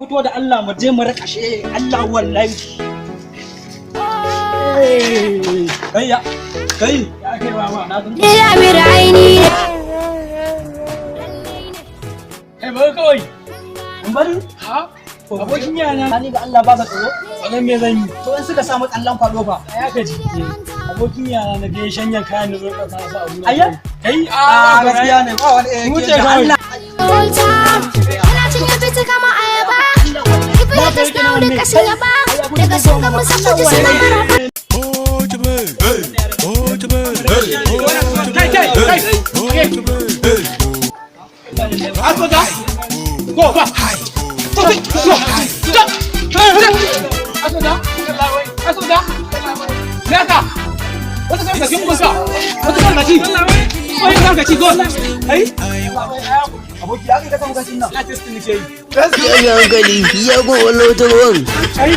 Fito da Allah mu je mu rakashe Allah wallahi. Kai ya kai ya kai baba na gan. Ni Amir aini ne. Kai, bari kawai. In bari? Ha? Abokin yana. Ni ga Allah baka tsoro. Tsaron me zan yi? To, in suka samu tsallan kwado fa? Ya gaji. Abokin yana na ga shanyan kayan da zo ka sa abu. Ayya? Kai. A gaskiya ne, ba wani Mu ce da kawai. Allah. Ina cin yafi kama ayaba. If you just now da kashin gaba. Daga sun ga musa kuji suna maraba. Kai, kai, kai. Asoja. Go ba. Go go. Go. Asoja. Asoja. Naka. Wata sai ka kin kusa. Wata sai ka ci. Wai ka ci go. Ai. Aboki, ya kai ka samu kashin nan? Na test nake yi. Ya yi hankali ya go wani wata ruwan. Ai.